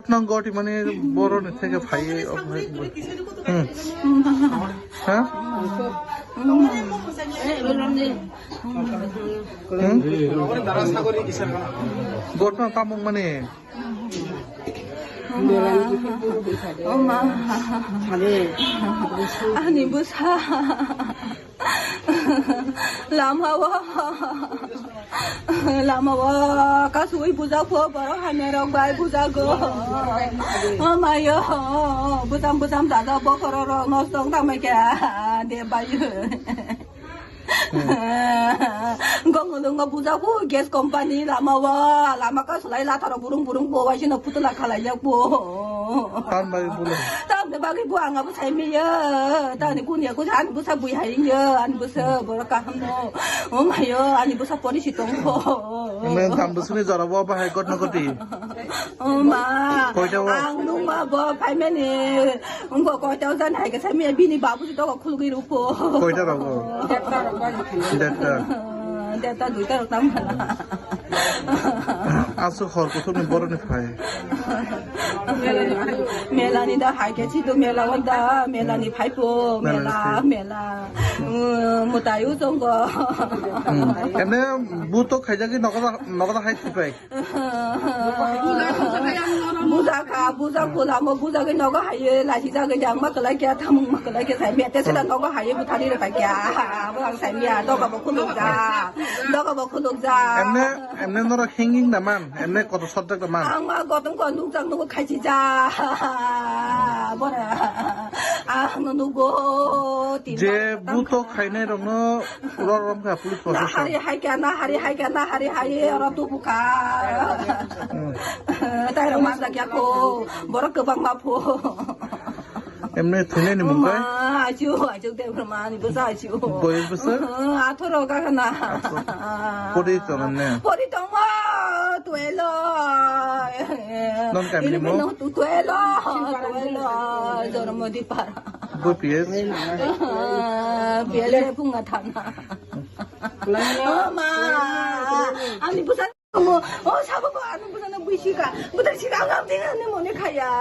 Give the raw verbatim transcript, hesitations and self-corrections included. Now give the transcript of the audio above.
Nang goti mani boro ni theke phai. Hmm. Ha? Hmm? Gotna tamung mani. Oma. Ani bwsa. Lama o. Lama o. Kasui bujak pho borok hamya rok bai bujak go. Oma yo. Bujam bujam dada bokhoro rok nostong tamai khe. De bai. Gongolungo bujak bo gas company lama o, lama ka sulai latharo burung burung bo waisino putula khalai jak bo. Tamni bagwi bule. Tamni bagwi bo ang abo sai miya. Tani kun ya kun ani bwsa bui hai ya, ani bwsa borok kaham no. O mayo, ani bwsa pori si tong bo. Nang tam bwsuni jora bo bahai gotna goti. O ma. Koita o? Ang nung ma bo phai mani. Wngkha koita o jan hai khe sai miya bini babu si dogo khulugwi rukho. Koita rogo? Detta rok bari kheno. Detta. Ah, detta duita rok tam khala. Aswk hor kuthukni boroni phai. Mela ni da hai khe si do mela o da mela ni phai po mela ni mela phai. Mela. Hmm, mutai u tongo. Hmm. Ene buto khaijagwi nogo da, nogo da hai sipai. Buja kha, buja khulamo, buja gwi nogo haye, lachi jagwi jang ma kwlai kya, thamung ma kwlai kya, sai mete sila nogo haye, buthari rwkha kya, abo ang sai miya, doga bo khuluk ja, doga bo khuluk ja. Emne, emne norok hanging da man, emne koto subject da man. Ang ma gotong ko nukjak nugo khachi ja, bora, ang no nugo, tin je buto khainai rokno Ro rom kha police Na protection. Hari hai kya, na hari hai kya, na hari hai oro tu bukha. Hmm. Tai rok mas kya ko, borok kwbang ma pho. Emne thwinai ni mung kai? Ma, achu, achu te ma ni bwsa achu. Boyes bwsa? Athoro ka kana. Pori tong ne? Pori tong ma, tuelo. Non kam ni mo? Tu tuelo, tuelo, jormo di para. Bo P S? Biale punga thana. O ma, ani bwsa mo, o sabo ko ani bwsa na bwisi ka. Bwsa si ka ngam ding ani mone khaya.